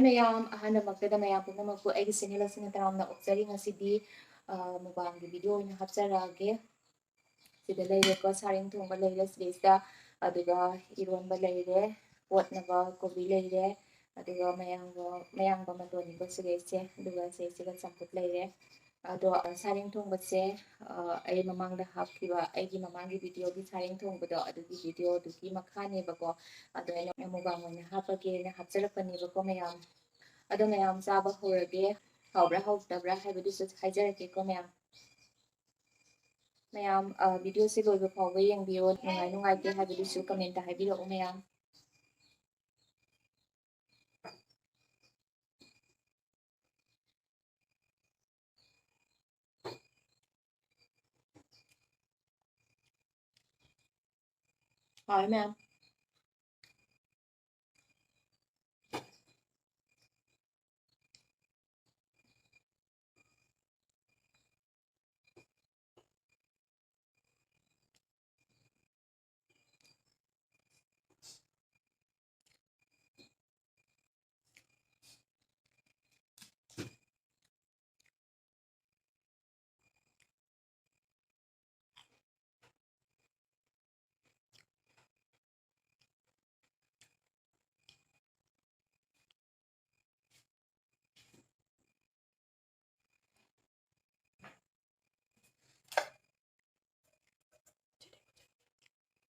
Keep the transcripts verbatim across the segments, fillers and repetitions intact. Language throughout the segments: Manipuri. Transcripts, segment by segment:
ꯃꯌꯥꯝ, ꯑꯍꯥꯟꯕꯃꯛꯇꯗ ꯃꯌꯥꯝ ꯄꯨꯝꯅꯃꯛꯄꯨ ꯑꯩꯒꯤ channel ꯑꯁꯤꯅ ꯇꯔꯥꯝꯅ ꯑꯣꯛꯆꯔꯤ꯫ ꯉꯁꯤꯗꯤ, ꯑ, mukbangꯒꯤ video ꯑꯣꯏꯅ ꯍꯥꯞꯆꯔꯛꯑꯒꯦ꯫ ꯁꯤꯗ ꯂꯩꯔꯦꯀꯣ, ꯁꯥꯔꯦꯡ ꯊꯣꯡꯕ ꯂꯩꯔꯦ ꯁꯤꯗꯩꯁꯤꯗ, ꯑꯗꯨꯒ ꯏꯔꯣꯟꯕ ꯂꯩꯔꯦ, ꯀꯣꯠꯅꯕ ꯀꯣꯕꯤ ꯂꯩꯔꯦ, ꯑꯗꯨꯒ ꯃꯌꯥꯡꯕ, ꯃꯌꯥꯡꯕ ꯃꯇꯣꯟꯅꯤꯀꯣ ꯁꯤꯗꯩꯁꯦ, ꯑꯗꯨꯒ ꯁꯤꯗꯩꯁꯤꯒ ꯆꯝꯐꯨꯠ ꯂꯩꯔꯦ꯫ ꯑꯗꯣ, ꯑ, ꯁꯥꯔꯦꯡ ꯊꯣꯡꯕꯁꯦ, ꯑ, ꯑꯩ ꯃꯃꯥꯡꯗ ꯍꯥꯞꯈꯤꯕ ꯑꯩꯒꯤ ꯃꯃꯥꯡꯒꯤ videoꯒꯤ ꯁꯥꯔꯦꯡ ꯊꯣꯡꯕꯗꯣ, ꯑꯗꯨꯒꯤ videoꯗꯨꯒꯤ ꯃꯈꯥꯅꯦꯕꯀꯣ꯫ ꯑꯗꯣ ꯑꯩꯅ mukbang ꯑꯣꯏꯅ ꯍꯥꯞꯄꯒꯦꯅ ꯍꯥꯞꯆꯔꯛꯄꯅꯦꯕꯀꯣ ꯃꯌꯥꯝ꯫ ꯑꯗꯣ ꯃꯌꯥꯝ ꯆꯥꯕ ꯍꯧꯔꯒꯦ꯫ ꯍꯥꯎꯕ꯭ꯔꯥ ꯍꯥꯎꯇꯕ꯭ꯔꯥ ꯍꯥꯏꯕꯗꯨꯁꯨ ꯍꯥꯏꯖꯔꯛꯀꯦꯀꯣ ꯃꯌꯥꯝ꯫ ꯃꯌꯥꯝ, ꯑ, videoꯁꯦ ꯂꯣꯏꯕ ꯐꯥꯎꯕ ꯌꯦꯡꯕꯤꯌꯣ꯫ ꯅꯨꯡꯉꯥꯏ ꯅꯨꯡꯉꯥꯏꯇꯦ ꯍꯥꯏꯕꯗꯨꯁꯨ commentꯇ ꯍꯥꯏꯕꯤꯔꯛꯎ ꯃꯌꯥꯝ꯫ ꯍꯥꯎꯋꯦ ꯃꯌꯥꯝ꯫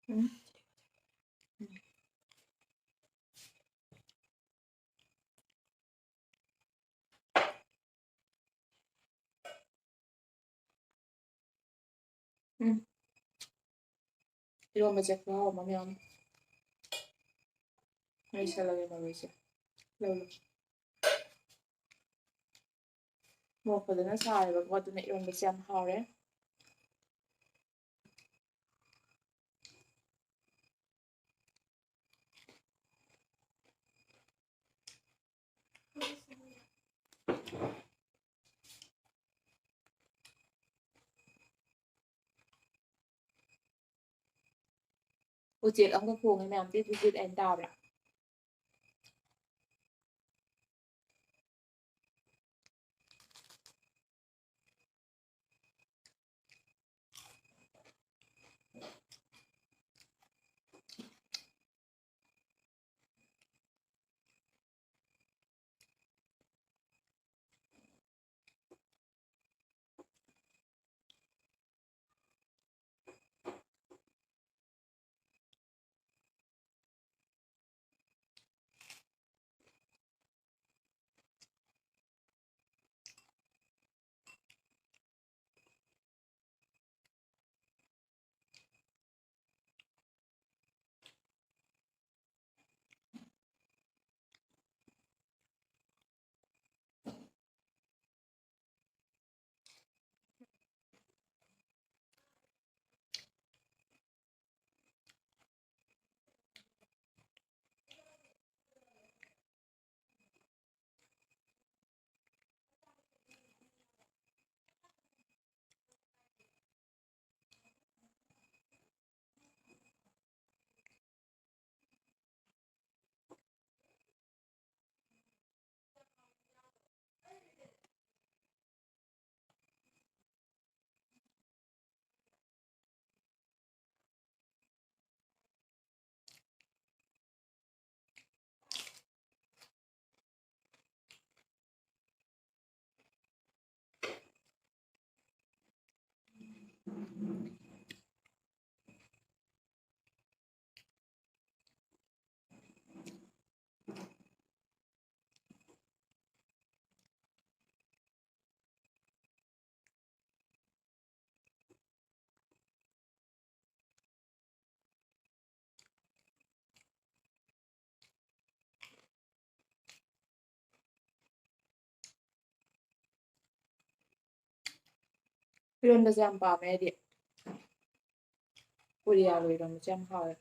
ꯎꯝ꯫ ꯎꯝ꯫ ꯏꯔꯣꯝꯕꯁꯦ ꯈꯨꯍꯥꯎ ꯑꯃ ꯃꯌꯥꯝ꯫ ꯂꯩꯁꯜꯂꯒꯦ ꯃꯔꯣꯏꯁꯦ꯫ ꯂꯧꯔꯣ꯫ ꯃꯣꯔꯣꯛ ꯐꯖꯅ ꯁꯥꯔꯦꯕꯀꯣ, ꯑꯗꯨꯅ ꯏꯔꯣꯟꯕꯁꯦ ꯌꯥꯝ ꯍꯥꯎꯔꯦ꯫ ꯎꯆꯦꯛ ꯑꯃꯒ ꯈꯣꯡꯉꯦ ꯃꯌꯥꯝ, ꯇꯤꯠ ꯇꯤꯠ ꯇꯤꯠ ꯍꯥꯏꯅ ꯇꯥꯕ꯭ꯔꯥ? ꯏꯔꯣꯟꯕꯁꯦ ꯌꯥꯝ ꯄꯥꯝꯃꯦ ꯑꯩꯗꯤ꯫ ꯀꯣꯔꯤꯌꯥꯒꯤ ꯏꯔꯣꯟꯕꯁꯦ ꯌꯥꯝ ꯍꯥꯎꯋꯦ꯫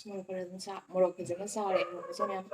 ꯃꯣꯔꯣꯛ ꯈꯔ ꯑꯗꯨꯝ ꯁꯥ-, ꯃꯣꯔꯣꯛ ꯐꯖꯅ ꯁꯥꯔꯦ, ꯃꯣꯔꯣꯛ ꯐꯖꯅ ꯌꯥꯝ꯫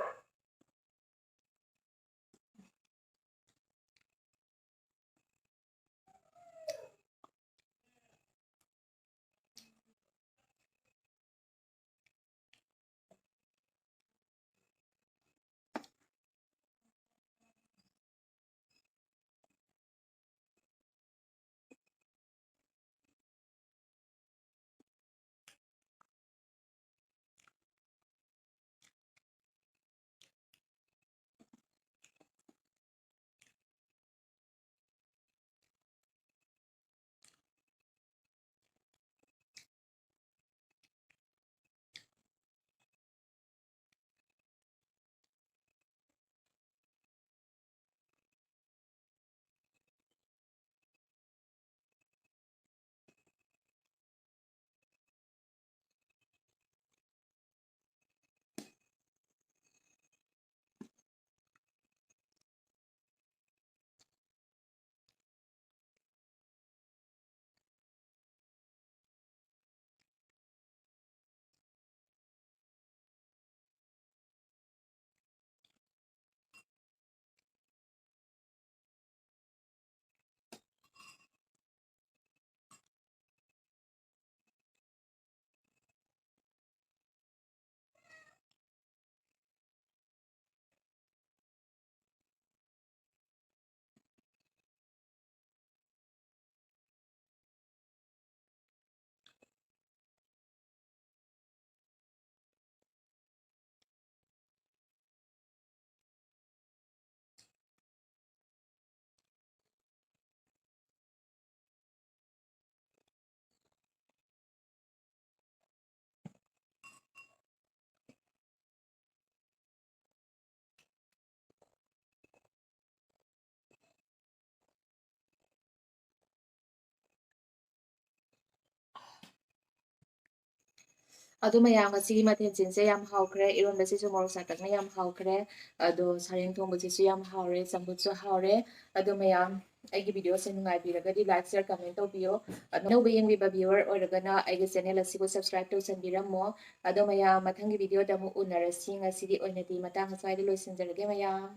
ꯑꯗꯨ ꯃꯌꯥꯝ, ꯉꯁꯤꯒꯤ ꯃꯊꯦꯜꯁꯤꯡꯁꯦ ꯌꯥꯝ ꯍꯥꯎꯈ꯭ꯔꯦ꯫ ꯏꯔꯣꯟꯕꯁꯤꯁꯨ ꯃꯣꯔꯣꯛ ꯁꯥꯇꯛꯅ ꯌꯥꯝ ꯍꯥꯎꯈ꯭ꯔꯦ꯫ ꯑꯗꯣ ꯁꯔꯦꯡ ꯊꯣꯡꯕꯁꯤꯁꯨ ꯌꯥꯝ ꯍꯥꯎꯔꯦ, ꯆꯝꯐꯨꯠꯁꯨ ꯍꯥꯎꯔꯦ꯫ ꯑꯗꯨ ꯃꯌꯥꯝ, ꯑꯩꯒꯤ videoꯁꯦ ꯅꯨꯡꯉꯥꯏꯕꯤꯔꯒꯗꯤ like, share, comment ꯇꯧꯕꯤꯌꯣ꯫ ꯑꯅꯧꯕ ꯌꯦꯡꯕꯤꯕ viewer ꯑꯣꯏꯔꯒꯅ ꯑꯩꯒꯤ channel ꯑꯁꯤꯕꯨ subscribe ꯇꯧꯁꯟꯕꯤꯔꯝꯃꯣ꯫ ꯑꯗꯣ ꯃꯌꯥꯝ, ꯃꯊꯪꯒꯤ videoꯗ ꯑꯃꯨꯛ ꯎꯅꯔꯁꯤ꯫ ꯉꯁꯤꯒꯤ ꯑꯣꯏꯅꯗꯤ ꯃꯇꯥꯡ ꯑꯁ꯭ꯋꯥꯏꯗ ꯂꯣꯏꯁꯤꯟꯖꯔꯒꯦ ꯃꯌꯥꯝ꯫